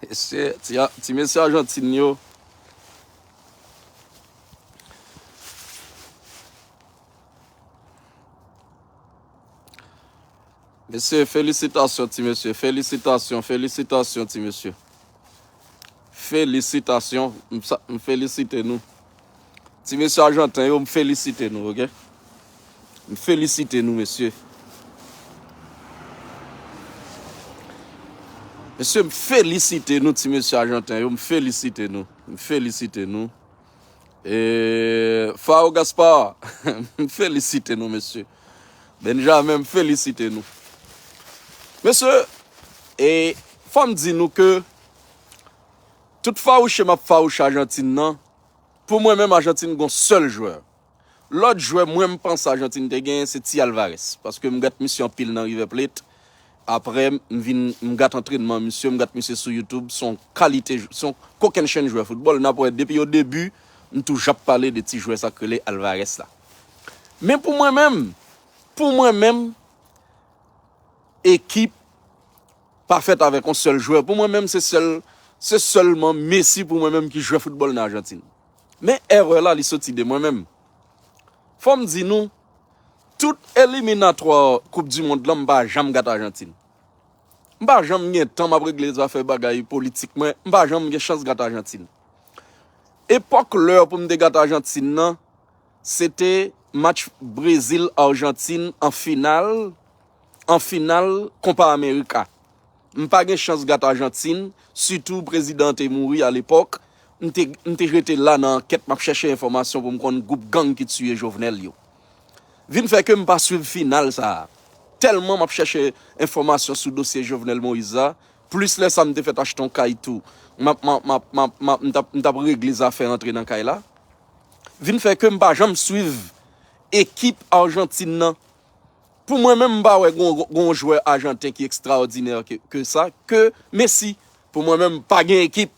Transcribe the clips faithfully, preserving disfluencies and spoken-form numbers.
Mesye, ti, a- ti mesye Ajantin yo. Mesye, felisitasyon, ti mesye. Felisitasyon, felisitasyon, ti mesye. Felisitasyon. M sa- m felisite nou. Ti mesye Ajanten yo, m felisite nou, oke? M felisite nou, mesye. Mesye, m felisite nou, ti mesye Ajanten yo, m felisite nou. M felisite nou. E, Fao Gaspard, m felisite nou, mesye. Benjamin, m felisite nou. Mesye, e fò m di nou ke tout fawouche m ap fawouche Ajantin nan, pou mwen menm, Ajantin gon sèl jwè. Lòt jwè mwen m panse Ajantin te genyen, se Ti Alvarez. Paske m gad misye anpil nan River Plate. Apre, m vin, m gad antrènman misye, m gad misye sou YouTube. Se yon kalite, se yon kokennchenn jwè foutbòl. N ap wè, depi o debi, m toujou ap pale de ti jwè sa k rele Alvarez la. Men pou mwen menm, pou mwen menm, ekip pa fèt avèk yon sèl jwè. Pou mwen menm, se sèl, se sèlman Messi pou mwen menm ki jwè foutbòl nan Ajantin. Men erè la, li soti de mwen menm. Fò m di nou, tout eliminatwa Koup di Mond lan, m pa janm gad Ajantin. M pa janm gen tan m ap regle zafè bagay politik mwen, m pa janm gen chans gad Ajantin. Epòk lè pou m te gad Ajantin nan, se te match Brezil-Ajantin an final, an final Copa America. M pa gen chans gad Ajantin, sitou prezidan an te mouri alepòk. M te, m te rete la nan ankèt, m ap chèche enfòmasyon pou m konn gwoup gang ki tiye Jovenel yo. Vin fè ke m pa swiv final sa a. Tèlman m ap chèche enfòmasyon sou dosye Jovenel Moïse la, plis lè sa m te fèt achte yon kay tou. M ap, m ap, m ap, m ap, m ap, m t ap, m t ap regle zafè antre nan kay la. Vin fè ke m pa janm swiv ekip Ajantin nan. Pou mwen menm, m pa wè gon, gon jwè ajanten ki ekstraòdinè ke, ke sa, ke Messi. Pou mwen menm, pa gen ekip.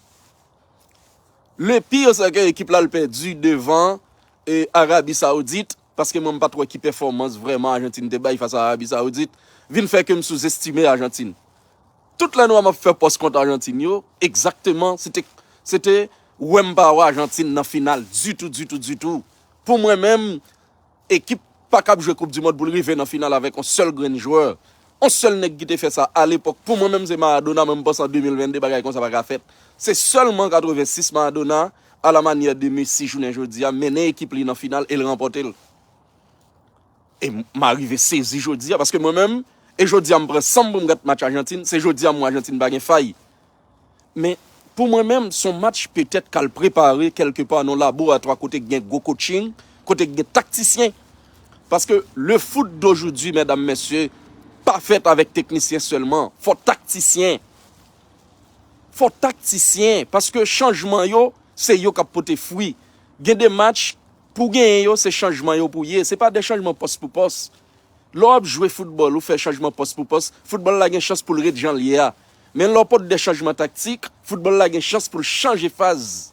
Le pire, se ke ekip la, l pèdi devan, e, Arabi Saoudit, paske mwen, m pa t wè ki pèfòmans vrèman Ajantin te bay fas a Arabi Saoudit. Vin fè ke m souzestime Ajantin. Tout lè nou wè m ap fè pòs kont Ajantin yo, egzakteman, se te, se te wè m pa wè Ajantin nan final ditou, ditou, ditou. Pou mwen menm, ekip pa kab jwe Koup di Mond pou l rive nan final avèk yon sèl grenn jwè. Yon sèl nèg ki te fè sa alepòk, pou mwen menm, se Maradona, men m panse an de mil venn de bagay konsa pa ka fèt. Se sèlman katrevensis Maradona, a la manyè de Messi jounen jodi a, mennen ekip li nan final e l ranpòte l. E m, m a rive sezi jodi a, paske mwen menm, e jodi a m pran san m pou m gad match Ajantin, se jodi a m wè Ajantin pa gen fay. Men, pou mwen menm, se yon match petèt k al prepare kèlkepa nan yon laboratwa kote k gen gwo coaching, kote k gen taktisyen. Paske le foot d'aujourd'hui, medam, mesye, pa fèt avèk teknisyen sèlman. Fò taktisyen. Fò taktisyen, paske chanjman yo, se yo k ap pote fwi. Gen de match, pou genyen yo, se chanjman yo pou ye. Se pa de chanjman pòs pou pòs. Lè w ap jwe foutbòl, ou fè chanjman pòs pou pòs, foutbòl la gen chans pou l ret jan l ye a. Men lè w pote de chanjman taktik, foutbòl la gen chans pou l chanje faz.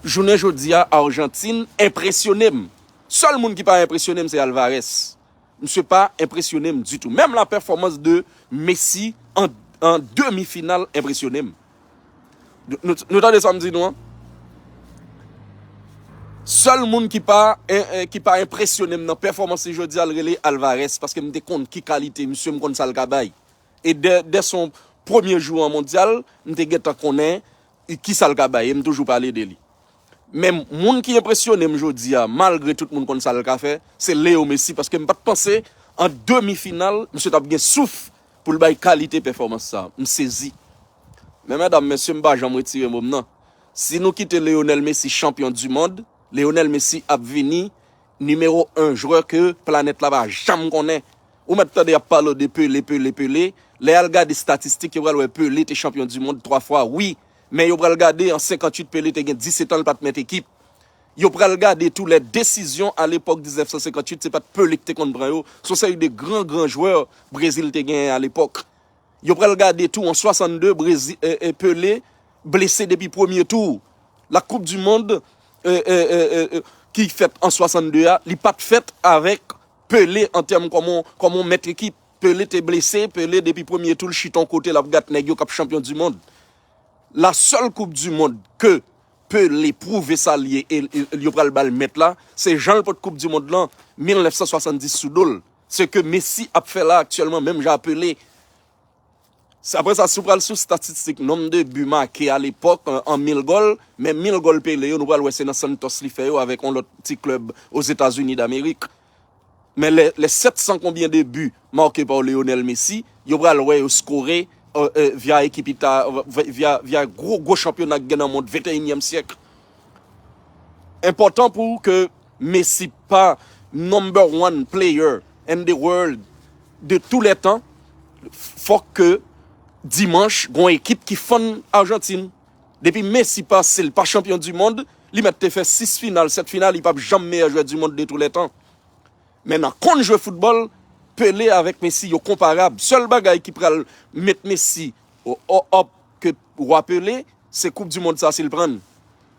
Jounen jodi a, Ajantin enpresyone m. Sèl moun ki pa enpresyone m, se Alvarez. Misye pa enpresyone m ditou. Menm la pèfòmans de Messi an, an demi final enpresyone m. Nou, nou, nou tande sa m di nou an? Sèl moun ki pa, en, en, ki pa enpresyone m nan pèfòmans li jodi a, l rele Alvarez, paske m te konn ki kalite misye, m konn sa l ka bay. E dè, dè son premye jou an mondyal, m te gentan konnen ki sa l ka bay, e m toujou pale de li. Men moun ki enpresyone m jodi a, malgre tout moun konn sa l ka fè, se Leo Messi, paske m pa t panse an demi final, misye t ap gen souf pou l bay kalite pèfòmans sa. M sezi. Men medam, mesye, m pa janm retire mo m nan. Si nou kite Lionel Messi chanpyon di mond, Lionel Messi ap vini nimewo en jwè ke planèt la pa janm konnen. Ou mèt tande y ap pale de Pele, Pele, Pele. Lè y al gade estatistik, yo pral wè Pele te chanpyon di mond twa fwa, wi. Men yo pral gade an senkanntuit, Pele te gen disèt an, l pa t mèt ekip. Yo pral gade tou lè desizyon alepòk diznèf san senkanntuit, se pa t Pele ki te konn pran yo. Se yon seri de gran, gran jwè Brezil te genyen alepòk. Yo pral gade tou an swasannde, Brezi-, e, e, Pele blese depi premye tou. La Coupe du Monde, e, e, e, e, e, ki fèt an swasannde a, li pa t fèt avèk Pelé an tèm kòman, kòman mèt ekip. Pelé te blese, Pelé depi premye tou l chita yon kote l ap gad nèg yo k ap chanpyon di mond. La sèl koup di mond ke Pelé pwouve sa l ye e, e yo pral ba l mèt la, se jan l pot koup di mond lan mil nèf san swasanndis sou do l. Se ke Messi ap fè la aktyèlman, menm jan a Pelé. Apre sa, si w pral sou statistik, nonb de bi make alepòk, an mil gòl, men mil gòl Pele yo, nou pral wè se nan Santos li fè yo avèk yon lòt ti klèb Ozetazini Damerik. Men lè, lè sèt san konbyen de bi make pa Lionel Messi, yo pral wè yo skore via ekip ita, via, via gwo, gwo chanpyona ki gen nan mond venteyinyèm syèk. Enpòtan pou ke Messi pa number one player in the world de tous les temps, fòk ke dimanch gon ekip ki fann Ajantin. Depi Messi pase, l pa chanpyon di mond, li mèt te fè sis final, sèt final, li p ap janm meyè jwè di mond de tous les temps. Men nan konn jwe foutbòl, Pele avèk Messi yo konparab. Sèl bagay ki pral met Messi o, o, up ke wa Pele, se koup di mond sa si l pran l.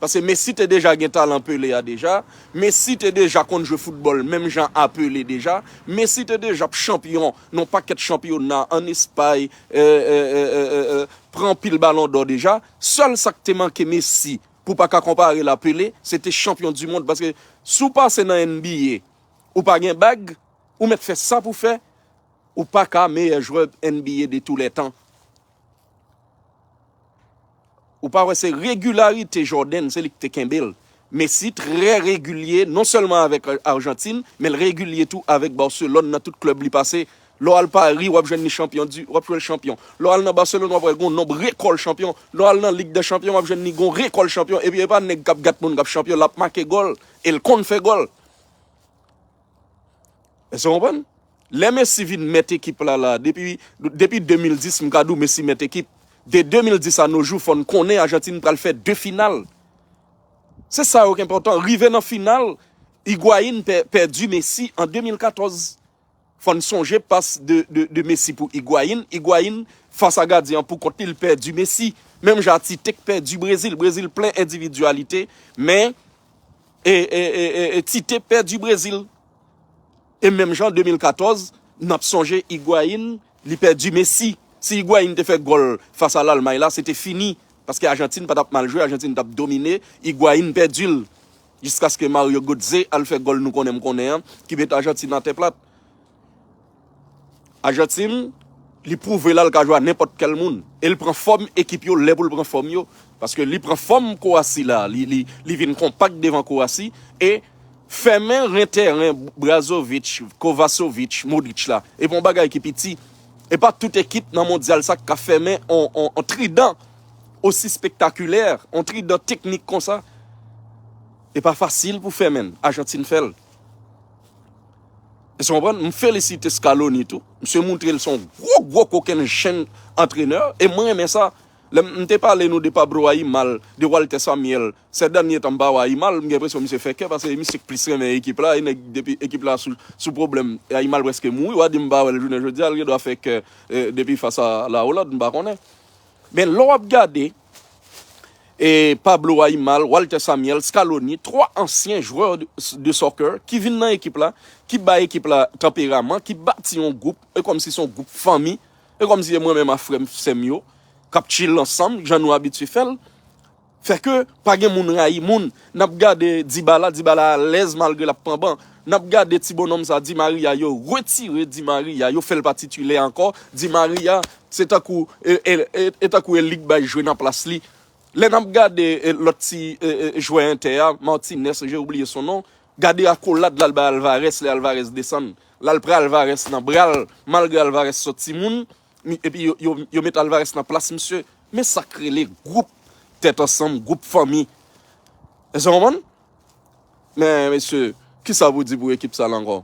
Paske Messi te deja gen talan Pele a deja. Messi te deja konn jwe foutbòl menm jan a Pele deja. Messi te deja chanpyon nan pakèt chanpyona ann Espay, pran anpil balon dò deja. Sèl sa k te manke Messi pou pa ka konpare l a Pele, se te chanpyon di mond. Paske si w pase nan N B A, ou pa gen bag, ou mèt fè sa pou fè, ou pa ka meyè jwè N B A de tous les temps. Ou pa wè se regilarite Jordan, se li ki te kenbe l. Messi trè regilye, non sèlman avèk Ajantin, men l regilye tou avèk Barcelone nan tout klèb li pase. Lè w al Paris, w ap jwenn li chanpyon di, w ap jwenn chanpyon. Lè w al nan Barcelone, w ap wè gon nonb rekòl chanpyon. Lè w al nan Lig dè Chanpyon, w ap jwenn li gon rekòl chanpyon. Epi e pa nèg k ap gad moun k ap chanpyon, l ap make gòl. E l konn fè gòl. Èske w konprann? Lè Messi vin mèt ekip la la, depi, depi de mil dis, m ka di w Messi mèt ekip. De de mil dis a no jou, fò n konnen Ajantin pral fè de final. Se sa yo k enpòtan. Rive nan final, Higuain pè, pèdi Messi an de mil katòz. Fò n sonje pas de, de, de Messi pou Higuain. Higuain, fas a gadyen an pou kont li, l pèdi Messi. Menm jan a Tite k pèdi Brezil. Brezil plen endividyalite, men e, e, e, e, e Tite pèdi Brezil. E menm jan de mil katòz, n ap sonje Higuain, li pèdi Messi. Si Higuain te fè gòl fas a Lalmay la, se te fini. Paske Ajantin pa t ap mal jwe, Ajantin t ap domine, Higuain pèdi l. Jiskaske Mario Götze al fè gòl nou konnen m konnen an, ki met Ajantin atè plat. Ajantin, li pwouve la l ka jwe a nenpòt kèl moun. E l pran fòm ekip yo lè pou l pran fòm yo. Paske li pran fòm Kowasi la, li, li, li vin konpak devan Kowasi. E fèmen ren tèren Brazovic, Kovasovic, Modric la. E pa yon bagay ki piti. E pa tout ekip nan mondyal sa k ka fèmen on, on, on tridan osi spektakilè, on tridan teknik konsa. E pa fasil pou fèmen l. Ajantin fè l. Èske w konprann? M felisite Scaloni tou. Misye moutre l se yon gwo, gwo kokenn chenn antrenè. E mwen renmen sa. Lè m, m te pale nou de Pablo Aimal, de Walter Samuel, sè dènye tan m pa wè Aimal, m gen enpresyon misye fè kè, paske misye k plis renmen ekip la, e nèg depi ekip la sou, sou pwoblèm, e Aimal prèske mouri, w a di m pa wè l jounen jodi a, l gen dwa fè kè, e, depi fas a la Hollande, m pa konnen. Men lè w ap gade, e Pablo Aimal, Walter Samuel, Scaloni, twa ansyen jwè de, de soccer ki vin nan ekip la, ki bay ekip la tanperaman, ki bati yon gwoup, e kòmsi se yon gwoup fanmi, e kòmsi se mwen menm ak frè m, sè m yo, k ap chill ansanm, jan nou abitye fè l. Fè ke pa gen moun rayi moun. N ap gade Dybala, Dybala alèz malgre l ap pran ban. N ap gade ti bonnonm sa, Di Maria, yo retire Di Maria, yo fè l pa titilè ankò. Di Maria, se tankou, e, e, e, e tankou e li k bay jwe nan plas li. Lè n ap gade, e, lòt ti, e, e, jwè entè a, Martinez, j'ai oublié son nom, gade akolad l al bay Alvarez, lè Alvarez desann. L al pran Alvarez nan bra l, malgre Alvarez se yon timoun, mi-, epi yo, yo, yo met Alvarez nan plas misye. Men sa k rele gwoup tèt ansanm, gwoup fanmi. Èske w konprann? Men, mesye, kisa pou di pou ekip sa la ankò?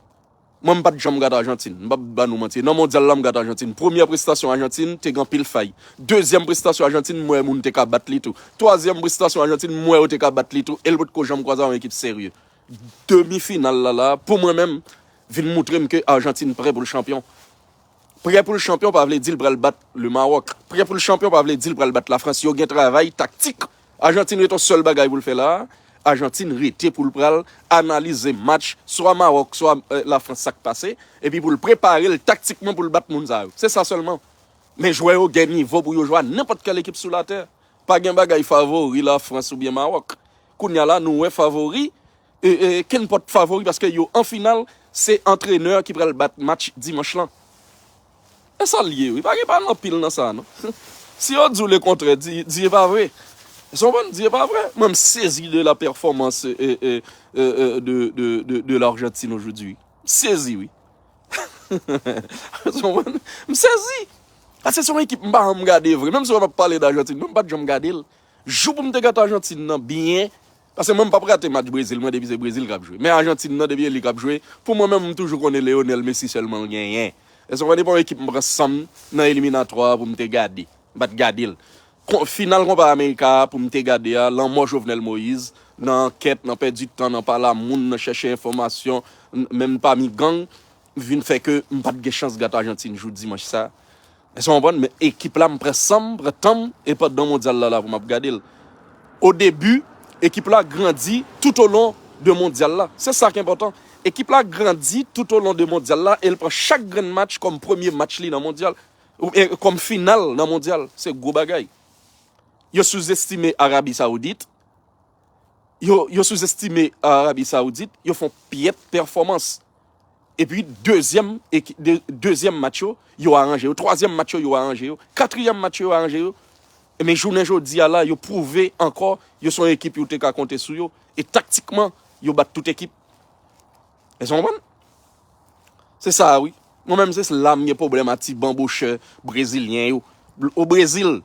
Mwen, m pa t janm gad Ajantin. M p ap ba nou manti. Nan mondyal la, m gad Ajantin. Premyè prestasyon Ajantin te gen anpil fay. Dezyèm prestasyon Ajantin, m wè moun te ka bat li tou. Twazyèm prestasyon Ajantin, m wè yo te ka bat li tou. E l potko janm kwaze a yon ekip serye. Demi final la, la, pou mwen menm, vin moutre m ke Ajantin prè pou l chanpyon. Prè pou l chanpyon pa vle di l pral bat le Maroc. Prè pou l chanpyon pa vle di l pral bat Lafrans. Yo gen travay taktik. Ajantin ret yon sèl bagay pou l fè la a. Ajantin rete pou l pral analize match swa Mawòk, swa, eh, Lafrans, sa k pase, epi pou l prepare l taktikman pou l bat moun sa yo. Se sa sèlman. Men jwè yo gen nivo pou yo jwe a nenpòt kèl ekip sou latè. Pa gen bagay favori Lafrans oubyen Mawòk. Kounye a la, nou wè favori, e, e, kenpòt favori, paske yo an final, se antrenè ki pral bat match dimanch lan. E sa l ye, wi. Pa gen pa anpil nan sa, non. Si yo di w lekontrè, di, di e pa vre. Èske w konprann? Di e pa vre. Mwen, m sezi de la performance, e, e, e, e, de, de, de, de l'Argentine aujourd'hui. M sezi, wi. Èske w konprann? M sezi. Paske se yon ekip m pa janm gade vre. Menm si w ap pale d Ajantin, mwen, m pa t janm gade l. Jou pou m te gade Ajantin nan byen, paske mwen, m p ap rate match Brezil, mwen, depi se Brezil k ap jwe. Men Ajantin nan, depi e li k ap jwe, pou mwen menm, m toujou konnen Lionel Messi sèlman l genyen. Èske w konprann? E pa yon ekip m pran san m nan eliminatwa a pou m te gade. M pa t gade l. Kon, final Kopa Amerika a pou m te gade a, lanmò Jovenel Moïse, nan ankèt, nan pèdi tan, nan pale a moun, nan chèche enfòmasyon, n-, menm pami gang, vin fè ke m pa t gen chans gade Ajantin jou dimanch sa. Èske w konprann? Men ekip la, m pran san m, pran tan m, e pandan mondyal la, la pou m ap gade l. O debi, ekip la grandi tout o lon de mondyal la. Se sa ki enpòtan. Ekip la grandi tout o lon de mondyal la, e l pran chak grenn match kòm premye match li nan mondyal, ou, e, kòm final nan mondyal. Se gwo bagay. Yo souzestime Arabi Saoudit. Yo, yo souzestime Arabi Saoudit. Yo fè yon pyèt pèfòmans. Epi, dezyèm, eki-, de-, dezyèm match yo, yo aranje yo. Twazyèm match yo, yo aranje yo. Katriyèm match yo, yo aranje yo. Men jounen jodi a la, yo pwouve ankò, yo se yon ekip yo te ka konte sou yo. E taktikman, yo bat tout ekip. Èske w konprann? Se sa, wi. Mwen menm, se la m gen pwoblèm a ti banbochè brezilyen yo. O Brezil,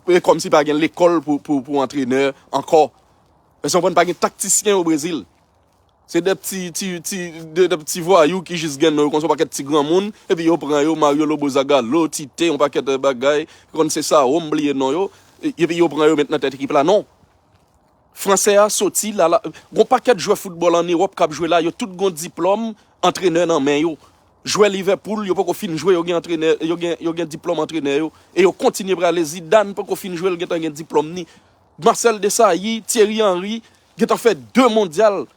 e kòmsi pa gen lekòl pou, pou, pou antrenè ankò. Èske w konprann? Pa gen taktisyen o Brezil. Se de ti, ti, ti, de, de ti vwayou ki jis gen non yo konsa, yon pakèt ti granmoun, epi yo pran yo, Mario Lobo Zagallo, Tite, yon pakèt, eh, bagay, konn se sa, o, m bliye non yo, e, epi yo pran yo met nan tèt ekip la, non. Fransè a soti la, la, gon pakèt jwè foutbòl ann Ewòp k ap jwe la, yo tout gon diplòm antrenè nan men yo. Jwè Liverpool, yo poko fin jwe, yo gen antrenè, yo gen, yo gen diplòm antrenè yo, e yo kontinye prale. Zidane poko fin jwe, l gentan gen diplòm ni. Marcel Desailly, Thierry Henry, gentan fè de mondyal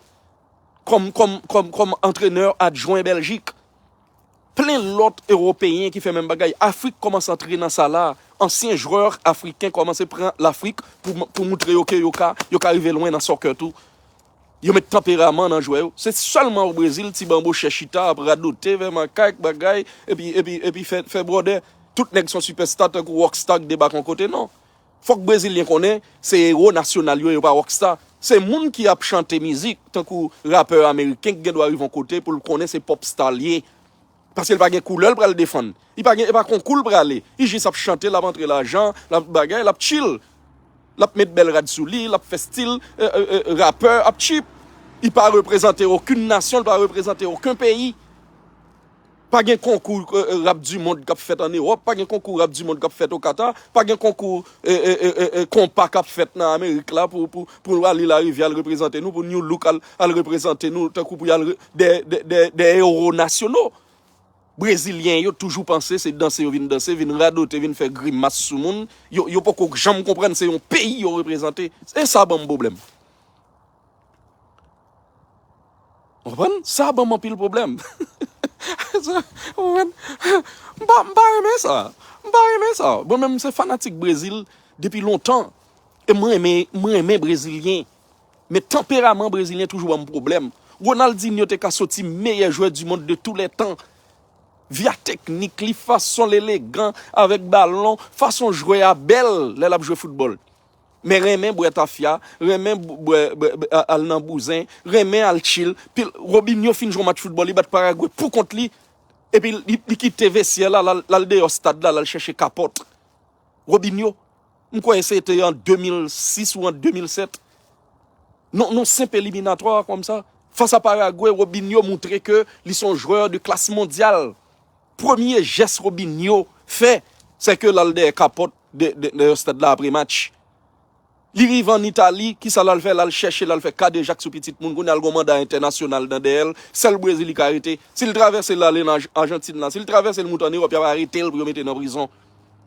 kòm, kòm, kòm, kòm antrenè adjwen Bèljik. Plen lòt ewopeyen ki fè menm bagay. Afrik kòmanse antre nan sa la. Ansyen jwè afriken kòmanse pran Lafrik pou, pou moutre yo ke yo ka, yo ka rive lwen nan soccer tou. Yo met tanperaman nan jwè yo. Se sèlman o Brezil, ti banbochè chita ap radote, fè makak, bagay, epi, epi, epi fè, fè bwòdè. Tout nèg se yon sipèsta tankou rockstar k debake yon kote, non. Fòk brezilyen konnen, se ewo nasyonal yo, yo pa rockstar. Se moun ki ap chante mizik, tankou rapè ameriken ki gen dwa rive yon kote pou l konnen se pop star l ye. Paske l pa gen koulè l pral defann. Li pa gen, e pa konkou l prale. Li jis ap chante, l ap antre lajan, l ap bagay, l ap chill. L ap met bèl rad sou li, l ap fè stil, e, e, e, rapè, ap cheap. Li pa reprezante okenn nasyon, li pa reprezante okenn peyi. Pa gen konkou, e, e, rap du monde k ap fèt ann Ewòp, pa gen konkou rap du monde k ap fèt o Kata, pa gen konkou, e, e, e, e, e, konpa k ap fèt nan Amerik la pou, pou, pou Rally Larivière al reprezante nou, pou New Look al, al reprezante nou, tankou pou y al re-, dè, dè, dè, dè ewo nasyonal. Brezilyen yo toujou panse se danse yo vin danse, vin radote, vin fè grimas sou moun. Yo, yo poko janm konprann se yon peyi yo reprezante. E sa ban m pwoblèm. Konprann? Sa ban m anpil pwoblèm. Sa, konprann? M pa, m pa renmen sa. M pa renmen sa. Mwen menm, se fanatik Brezil depi lontan. E mwen renmen, mwen renmen brezilyen. Men tanperaman brezilyen toujou ban m pwoblèm. Ronaldinho te ka soti meyè jwè du monde de tous les temps. Via teknik li, fason l elegan avèk balon, fason jwè a bèl lè l ap jwe foutbòl. Men renmen bwè tafya, renmen bwè, bwè, bwè, a-, al nan bouzen, renmen al chill. Pil, Robinho fin jwe yon match foutbòl, li bat Paragwe pou kont li. Epi li, li kite vestyè la, l al, l al deyò stad la, l al chèche kapòt. Robinho, m kwè se te an de mil sis ou an de mil sèt. Non, non, senp eliminatwa kòmsa. Fas a Paragwe, Robinho moutre ke li se yon jwè de klas mondyal. Premye jès Robinho fè, se ke l al dèyè kapòt de, de, de stad la apre match. Li rive ann Itali, kisa l al fè? L al chèche, l al fè kadejak sou pitit moun. Kounye a l gon manda entènasyonal nan dèyè l. Sèl Brezil li ka rete. Si l travèse l ale nan Aj-, Ajantin la, si l travèse l moute ann Ewòp, y ap arete l pou yo mete nan prizon.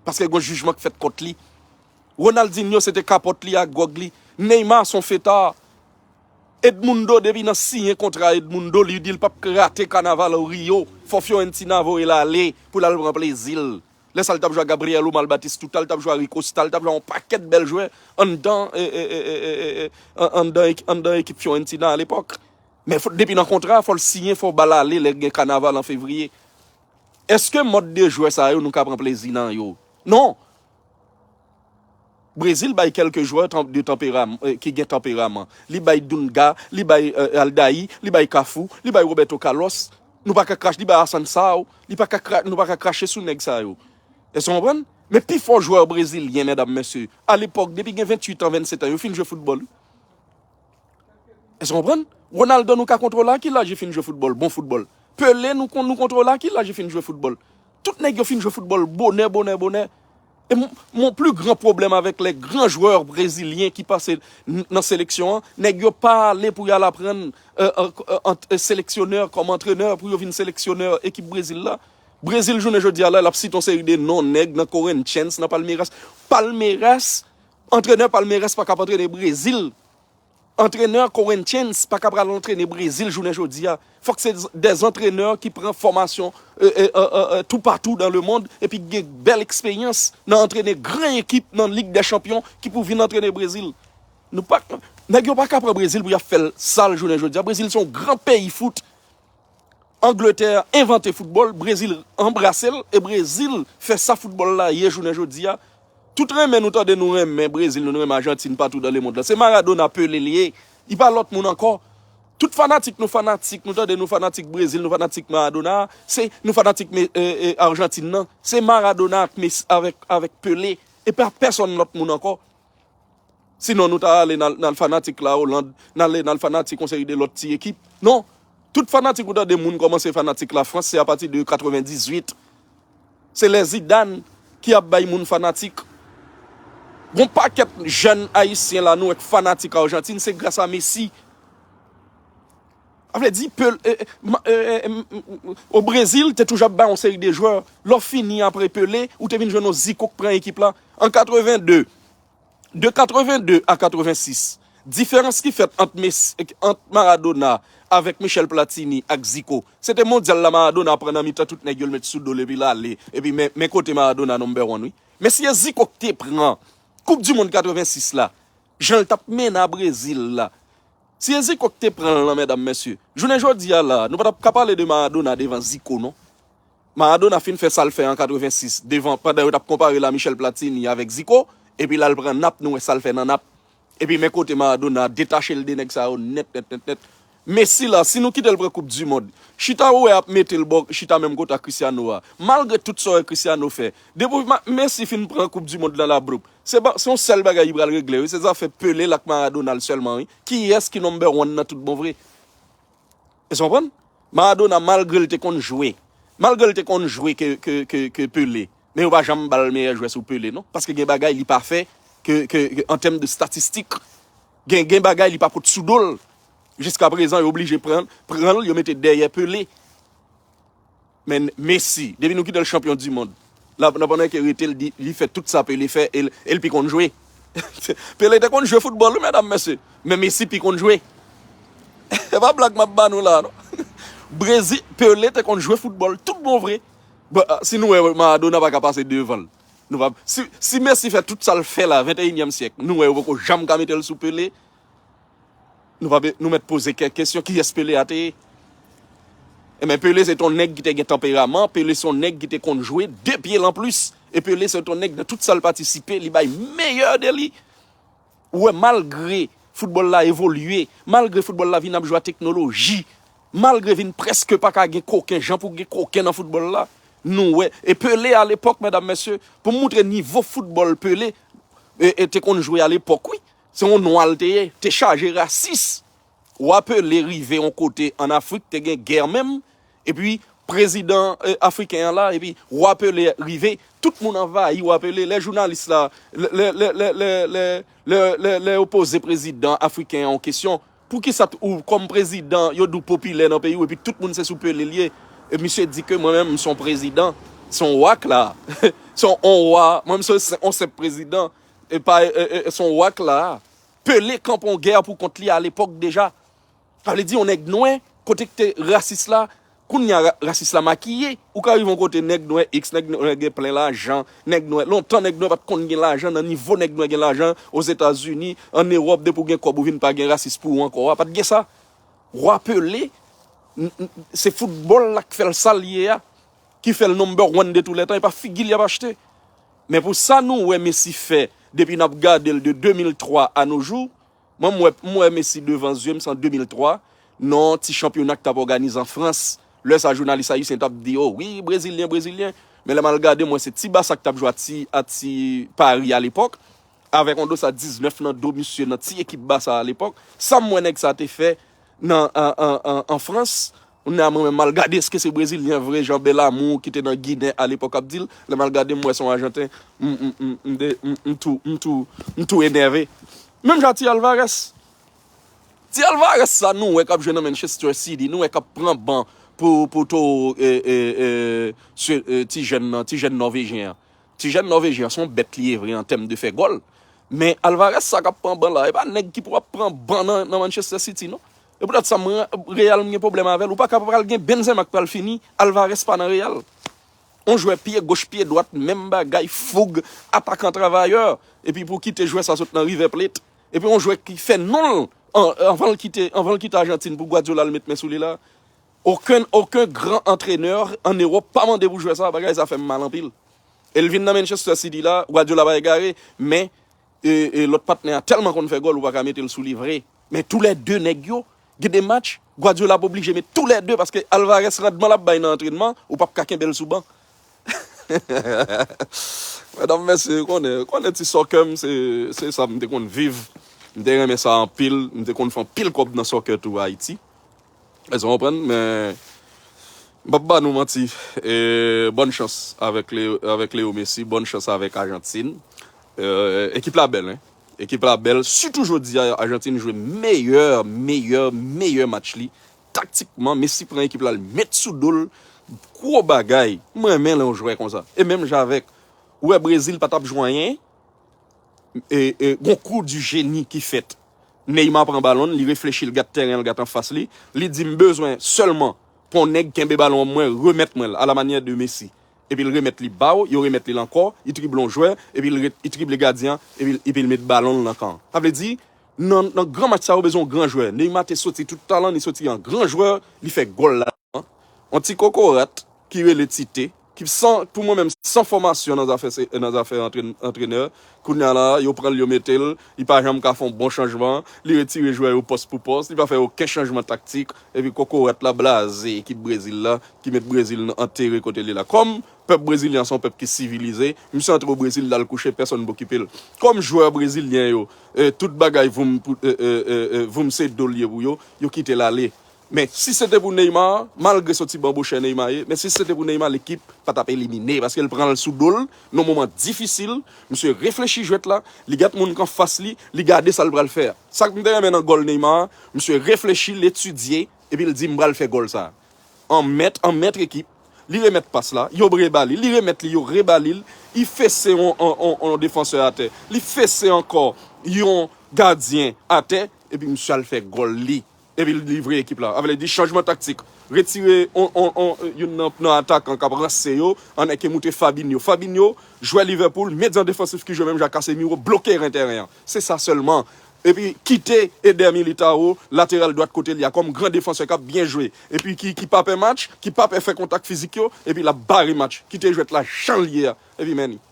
Paske gon jijman k fèt kont li. Ronaldinho se te kapòt li ak gwòg li. Neymar se yon feta. Edmundo, depi nan siyen kontra Edmundo, li di l p ap rate kanaval Rio. Fò Fiorentina voye l ale pou l al pran plezi l. Lè sa l t ap jwe a Gabriel Omar Batistuta, l t ap jwe a Ricosta, l t ap jwe a yon pakèt bèl jwè anndan, e, e, e, e, e, e, an- anndan, ek- anndan ekip Fiorentina alepòk. Men fò- depi nan kontra, fò l siyen, fò ba l ale lè gen kanaval an fevriye. Èske mòd de jwè sa yo nou ka pran plezi nan yo? Non. Brezil bay kèlke jwè tan- de tanperaman, eh, ki gen tanperaman. Li bay Dunga, li bay eh, Aldair, li bay Cafu, li bay Roberto Carlos. Nou pa ka krache, li bay Assunção, li pa ka kra- nou pa ka krache sou nèg sa yo. Èske w konprann? Men pi fò jwè brezilyen, medam, mesye, alepòk, depi gen venntuit an, vennset an, yo fin jwe foutbòl. Èske w konprann? Ronaldo, nou ka kontwole a ki laj li fin jwe foutbòl, bon foutbòl. Pele, nou, kon- nou kontwole a ki laj li fin jwe foutbòl. Tout nèg yo fin jwe foutbòl bonè, bonè, bonè. E mon, mon pli gran pwoblèm avèk lè gran jwè brezilyen ki pase n- nan seleksyon an, nèg yo pa ale pou y al aprann eh, eh, eh, ant- eh, seleksyonè kòm antrenè pou yo vin seleksyonè ekip Brezil la. Brezil, jounen jodi a la, l ap site yon seri de non nèg nan Corinthians, nan Palmeiras. Palmeiras, antrenè Palmeiras pa ka ap antrene Brezil. Antrenè Corinthians pa ka pral antrene Brezil jounen jodi a. Fòk se dè antrenè ki pran fòmasyon eh, eh, eh, eh, eh, toupatou dan lemond epi gen bèl eksperyans nan antrene gran ekip nan Lig dè Chanpyon ki pou vin antrene Brezil. Nou pa, nèg yo pa ka pran Brezil pou y ap fè l sal jounen jodi a. Brezil se yon gran peyi fout. Angletè envante foutbòl, Brezil anbrase l, e Brezil fè sa foutbòl la ye jounen jodi a. Tout renmen nou tande nou renmen Brezil, nou renmen Ajantin patou dan lemond la. Se Maradona, Pele li ye. Li pa lòt moun ankò. Tout fanatik nou fanatik, nou tande nou fanatik Brezil, nou fanatik Maradona, se nou fanatik Me- eh, eh, Ajantin nan. Se Maradona ak Messi, avèk, avèk Pele. E pa pèsonn lòt moun ankò. Sinon, nou ta ale n al, n al fanatik la Oland, n ale n al fanatik yon seri de lòt ti ekip. Non. Tout fanatik ou tande moun kòmanse fanatik Lafrans, se apati de katrevendizuit. Se lè Zidane ki ap bay moun fanatik. Gon pakèt jèn ayisyen la nou wè k fanatik Ajantin, se gras a Messi. Sa vle di, Pel- eh, eh, ma- eh, eh, m- m- o Brezil te toujou ap bay yon seri de jwè. Lè w fini apre Pele, ou te vin jwenn yon Zico k pran ekip la. An katrevende, de katrevende a katrevensis, diferans ki fèt ant Messi, ant Maradona avèk Michel Platini ak Zico, se te mondyal la Maradona pran nan mitan tout nèg yo, l met sou do l epi l ale. Epi men, men kote Maradona number one, wi. Men si e Zico k te pran Koup di mond katrevensis la, jan l t ap mennen a Brezil la, si e Zico k te pran l lan, medam, mesye, jounen jodi a la, nou pa t ap ka pale de Maradona devan Zico, non. Maradona fin fè sa l fè an katrevensis, devan, pandan yo t ap konpare l a Michel Platini avèk Zico, epi l al pran Nap, nou wè sa l fè nan Nap. Epi men kote Maradona detache l de nèg sa yo nèt, nèt, nèt, nèt. Messi la, si nou kite l pran Koup di mond, chita ou wè ap mete l bò, chita menm kote ak Cristiano a. Malgre tout sa w wè Cristiano fè, depi Ma- Messi fin pran Koup di mond lan la, bro, se ba- se yon sèl bagay li pral regle, wi, se zafè Pele l ak Maradona l sèlman, wi. Kiyès ki number one nan tout bon vre? Èske w konprann? Maradona, malgre l te konn jwe, malgre l te konn jwe ke, ke, ke, ke Pele, men yo pa janm ba l meyè jwè sou Pele, non. Paske gen bagay li pa fè ke, ke, ke an tèm de statistik. Gen, gen bagay li pa pot sou do l. Jiska prezan, yo oblije pran, pran l, yo mete dèyè Pele. Men Messi, depi nou kite l chanpyon di mond, la, nan pandan ke rete, l di, li fè tout sa Pele fè, e l, e l pi konn jwe. Pele te konn jwe foutbòl, wi, medam, mesye. Men Messi pi konn jwe. E pa blag m ap ba nou la, non. Brezil, Pele te konn jwe foutbòl, tout bon vre. Bon, si nou wè Maradona pa ka pase devan l. Nou pa, si, si Messi fè tout sa l fè la, venteyinyèm syèk, nou wè yo poko janm ka mete l sou Pele. Nou pa be- nou mèt poze kèk kesyon, kiyès Pele a te ye? Ebyen, Pele se t on nèg ki te gen tanperaman, Pele se on nèg ki te konn jwe de pye l anplis. E Pele se t on nèg nan tout sa l patisipe, li bay meyè de li. Ou wè, malgre foutbòl la evolye, malgre foutbòl la vin ap jwe a teknoloji, malgre vin prèske pa ka gen koken, jan pou gen koken nan foutbòl la, nou wè. E Pele alepòk, medam, mesye, pou m moutre nivo foutbòl Pele e, e te konn jwe alepòk, wi. Se yon nwa l te ye, te chaje rasis. Wa Pele rive yon kote ann Afrik, te gen gè menm, epi prezidan eh, afriken an la, epi Wa Pele rive, tout moun anvayi Wa Pele. Lè jounalis la, lè, lè, lè, lè, lè, lè, lè, lè, lè yo poze prezidan afriken an yon kesyon, poukisa t- ou kòm prezidan, yo di w popilè nan peyi w, epi tout moun se sou Pele l ye? E misye di ke mwen menm, m se yon prezidan, se yon wa k la. Se yon wa, mwen, m se yon senp prezidan, e pa, e, e, se yon wa k la. Pele kanpe yon gè pou kont li alepòk deja. Sa vle di, yon nèg nwè, kote ki te rasis la, kounye a ra- rasis la makiye. Ou ka rive yon kote, nèg nwè, eks nèg nwè gen plen lajan, nèg nwè, lontan nèg nwè pa t konn gen lajan nan nivo nèg nwè gen lajan Ozetazini, ann Ewòp, depi w gen kòb ou vin pa gen rasis pou ou ankò a, pa t gen sa. Rapele, n- n- se foutbòl la k fè l sa l ye a, ki fè l number one de tou lè tan, e pa figi l y ap achte. Men pou sa nou wè Messi fè depi n ap gade l de de mil twa a no jou, mwen m wè, m wè Messi devan zye m, se an de mil twa, nan ti chanpyona k t ap òganize an Frans. Lè sa jounalis ayisyen t ap di, o wi, brezilyen, brezilyen. Men lè m al gade, m wè se ti Basa k t ap jwe a ti, a ti Pari alepòk, avèk yon dosa diznèf nan do misye nan ti ekip Basa alepòk. Sa m wè nèg sa te fè nan, an, an, an, an Frans, kounye a mwen menm m al gade èske se brezilyen vre, jan Bel Amour ki te nan Ginen alepòk ap di l, lè m al gade m wè se yon ajanten, m, m, m, m, de- m, m tou, m tou, m tou enève. Menm jan ti Alvarez. Ti Alvarez sa nou wè k ap jwe nan Manchester City, nou wè k ap pran ban pou, pou to, e, e, e, se, e, ti jèn nan, ti jèn nòvejyen an. Ti jèn nòvejyen an se yon bèt li ye vre an tèm de fè gòl. Men Alvarez sa k ap pran ban la, e pa nèg ki pou ap pran ban nan, nan Manchester City non. E poutèt sa, mwen, Real m gen pwoblèm avè l. Ou pa ka pral gen Benzema k pral fini, Alvarez pa nan Real. On jwè pye goch, pye dwat, menm bagay, foug, atakan travayè. Epi pou kite jwè sa sot nan River Plate. Epi on jwè ki fè non l an- anvan l kite, anvan l kite Ajantin pou Guardiola al met men sou li la. Okenn, okenn gran antrenè an Ewòp pa mande pou jwè sa, bagay sa fè m mal anpil. E l vin nan Manchester City la, Guardiola pa egare, men e, e lòt patnè a tèlman konn fè gòl, ou pa ka mete l sou li vre. Men toulède nèg yo, gen de match, Guardiola ap oblije met toulède, paske Alvarez randman l ap bay nan antrènman, ou p ap ka kenbe l sou ban. Medam, mesye, konnen, konnen ti soccer m, se, se sa m te konn viv. M te renmen sa anpil, m te konn fè anpil kòb nan soccer tou Ayiti. Èske w konprann? Men m p ap ba nou manti. E, bòn chans avèk Leo, avèk Leo Messi, bòn chans avèk Ajantin. E, ekip la bèl, en. Ekip la bèl. Sitou jodi a, Ajantin jwe meyè, meyè, meyè match li. Taktikman, Messi pran ekip la, l met sou do l. Gwo bagay. Mwen renmen lè yon jwè konsa. E menm jan avèk, ou wè Brezil pa t ap jwe anyen. E, e, gon kou di jeni ki fèt. Neymar pran balon, li reflechi, l gad tèren, l gad anfas li. Li di, m bezwen sèlman pou yon nèg kenbe balon an mwen, remèt mwen l, alamanyè de Messi. Epi l remèt li ba w, yo remèt li l ankò, li trible yon jwè, epi l re- li trible gadyen an, epi, epi l met balon l nan kan an. Sa vle di, nan, nan gran match sa yo bezwen yon gran jwè. Neymar te soti tout talan, li soti an gran jwè, li fè gòl la. Yon ti kokorat ki rele Tite, ki san, pou mwen menm, san fòmasyon nan zafè, se- nan zafè antre- antrenè. Kounye a la, yo pran l, yo mete l, li pa janm ka fè yon bon chanjman, li retire jwè yo pòs pou pòs, li pa fè okenn chanjman taktik, epi kokorat la blaze ekip Brezil la, ki met Brezil nan antere kote l ye la. Kòm pèp brezilyen an se yon pèp ki sivilize, misye antre o Brezil, l al kouche, pèsonn pa okipe l. Kòm jwè brezilyen yo, e, tout bagay voum pou, e, e, e, e, voum se do l ye pou yo, yo kite l ale. Men si se te pou Neymar, malgre se yon ti banbochè Neymar ye, men si se te pou Neymar, lekip pa t ap elimine, paske l pran l sou do l, nan moman difisil, misye reflechi jwèt la, li gad moun k anfas li, li gade sa l pral fè a. Sa k m te renmen nan gòl Neymar, misye reflechi, l etidye, epi l di, m pral fè gòl sa a. An mèt, an mèt ekip, li remèt pas la, yo reba li, li remèt li, yo reba li l, li fese yon, yon, yon, yon defansè atè, li fese ankò yon gadyen atè, epi misye al fè gòl li. Epi l livre ekip la. Sa vle di chanjman taktik. Retire on, on, on, youn nan, nan atakan k ap ranse yo, ann eke moute Fabinho. Fabinho, jwè Liverpool, medyan defansif ki jwe menm jan ak Casemiro, bloke ren tèren an. Se sa sèlman. Epi kite Eder Militao, lateral dwat kote li a, kòm gran defansè k ap byen jwe. Epi ki, ki pa pè match, ki pa pè fè kontak fizik yo, epi l ap bare match. Kite jwèt la jan l ye a. Epi men li.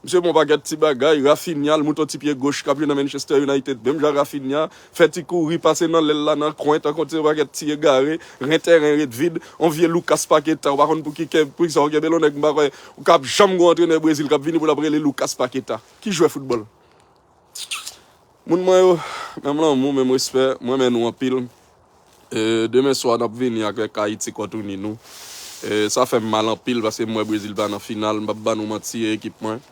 Misye bon pakèt ti bagay, Raphinha, l moute yon ti pye goch k ap jwe nan Manchester United, menm jan Raphinha, fè ti kouri, pase nan lèl la, nan kwen, tankou ti pakèt ti egare, ren tèren ret vid, yon vye Lucas Paqueta, ou pa konn pou ki kè, pou kisa w kenbe l, yon nèg m pa kwè, ou k ap janm gon antrenè Brezil k ap vini pou l ap rele Lucas Paqueta. Ki jwè foutbòl? Moun mwen yo, menm lanmou, menm respè, mwen renmen nou anpil. E, demen swa, n ap vini avèk Ayiti Kòtouni nou. E, sa fè m mal anpil paske m wè Brezil pa nan final. M p ap ba nou manti, e ekip mwen.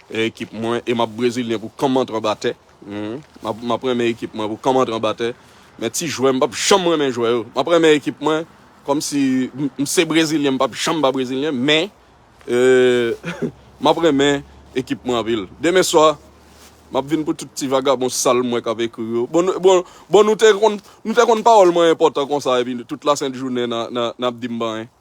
E ekip mwen. E m ap brezilyen pou kanm antre anba tè. Mhm. M ap, m ap renmen ekip mwen pou kanm antre anba tè. Men ti jwè, m p ap janm renmen jwè yo. M ap renmen ekip mwen kòmsi m, m se brezilyen, m p ap janm pa brezilyen. Men, e, m ap renmen ekip mwen anpil. Demen swa, M ap vin pou tout ti vagabon sal m wè k ap ekri yo. Bon, nou, bon, bon, nou te konn, nou te konn pawòl mwen enpòtan konsa, epi tout lasent jounen n a, n a, n ap di m pa anyen.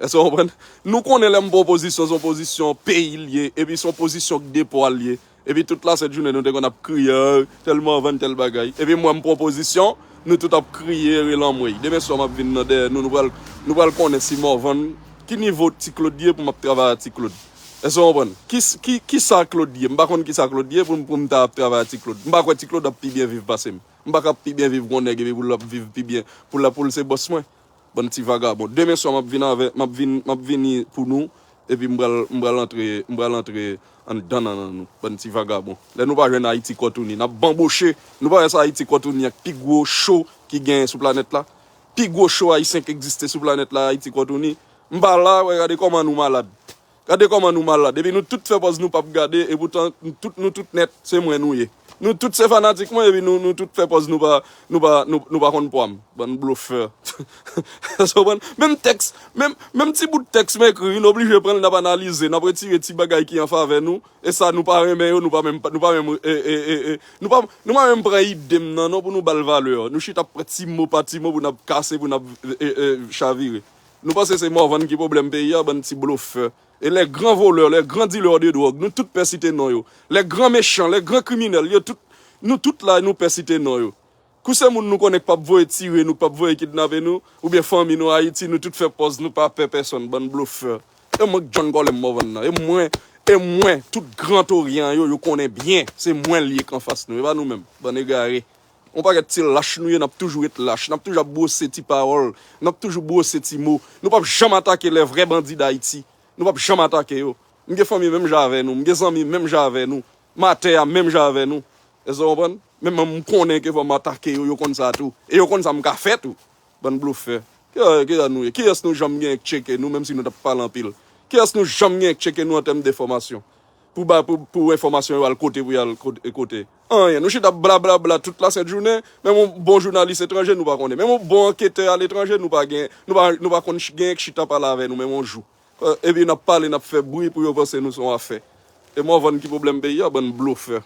Èske w konprann? Nou konnen lè m pran pozisyon, se yon pozisyon peyi l ye, epi se yon pozisyon k de pwa l ye. Epi tout lasent jounen, nou te konn ap kriye, "Ah, tèl Morvan, tèl bagay." Epi mwen, m pran pozisyon, nou tout ap kriye, rele anmwey. Demen swa, m ap vin nan dèyè nou, nou pral, nou pral konnen si Morvan, ki nivo Ti Claude ye pou m ap travay a Ti Claude. Èske w konprann? Ki, ki, ki sa Claude ye? M pa konn ki sa Claude ye pou, pou m ta ap travay a Ti Claude. M pa kwè Ti Claude ap pi byen viv pase m. M pa ka pi byen viv gon nèg epi pou l ap viv pi byen, pou l, pou l se bòs mwen. Bann ti vagabon. Demen swa, m ap vin avè, m ap vin, m ap vini pou nou, epi m pral, m pral antre, m pral antre anndan nan, nan nou. Bann ti vagabon. Lè nou pa jwenn Ayiti kòtouni, n ap banboche. Nou pa wè sa Ayiti kòtouni ak pi gwo cho ki genyen sou planèt la. Pi gwo cho ayisyen k egziste sou planèt la, Ayiti kòtouni. M pa la, wè, gade kòman nou malad. Gade kòman nou malad. Epi nou tout fè pòz nou p ap gade, epoutan tout, nou tout nèt, se mwen nou ye. Nou tout se fanatik mwen, epi nou, nou tout fè pòz nou pa, nou pa, nou, nou pa konn pwa m. Bann blofè. Èske w konprann? Menm tèks, menm, menm ti bout tèks m ekri, nou oblije pran l, n ap analize, n ap retire ti bagay ki an favè nou, e sa nou pa renmen yo, nou pa menm, nou pa menm, e, e, e, e, nou pa, nou pa menm pran ide m nan, non, pou nou ba l valè. Nou chita ap pran ti mo pa ti mo pou n ap kase, pou n ap, e, e, e, chavire. Nou panse se Morvan ki pwoblèm peyi a, bann ti blofè. E les grands voleurs, les grands dealers de drogue, nou tout pè site non yo. Les grands méchants, les grands criminels, yo tout, nou tout la, nou pè site non yo. Kou se moun nou konnen k p ap voye tire nou, k p ap voye kidnape nou, oubyen fanmi nou Ayiti, nou tout fè pòz nou pa pè pèsonn, bann blofè. E mwen k John Colem Morvan nan, e mwen, e mwen, tout Gran Toryan yo, yo konnen byen, se mwen l ye k anfas nou, e pa nou menm, bann egare. Yon pakèt ti lach nou ye, n ap toujou ret lach, n ap toujou ap bwose ti pawòl, n ap toujou bwose ti mo. Nou p ap janm atake les vrais bandits d'Haïti. Nou p ap janm atake yo. M gen fanmi menm jan avè nou, m gen zanmi menm jan avè nou, m atè a menm jan avè nou. Èske w konprann? Men mwen, m konnen ke fò m atake yo, yo konn sa tou. E yo konn sa m ka fè tou. Bann blofè. Ki, ki sa nou ye? Kiyès nou janm gen k tcheke nou, menm si nou t ap pale anpil? Kiyès nou janm gen k tcheke nou an tèm de enfòmasyon? Pou ba, pou, pou enfòmasyon yo al kote, pou y al kote, kote. Anyen. Nou chita ap blablabla tout lasent jounen, menm yon bon jounalis etranje nou pa konnen. Menm yon bon anketè aletranje nou pa gen, nou pa, nou pa konn ch-, gen k chita pale avè nou menm yon jou. Epi n ap pale, n ap fè bri pou yo panse nou se yon afè. E Morvan ki pwoblèm peyi a, bann blofè.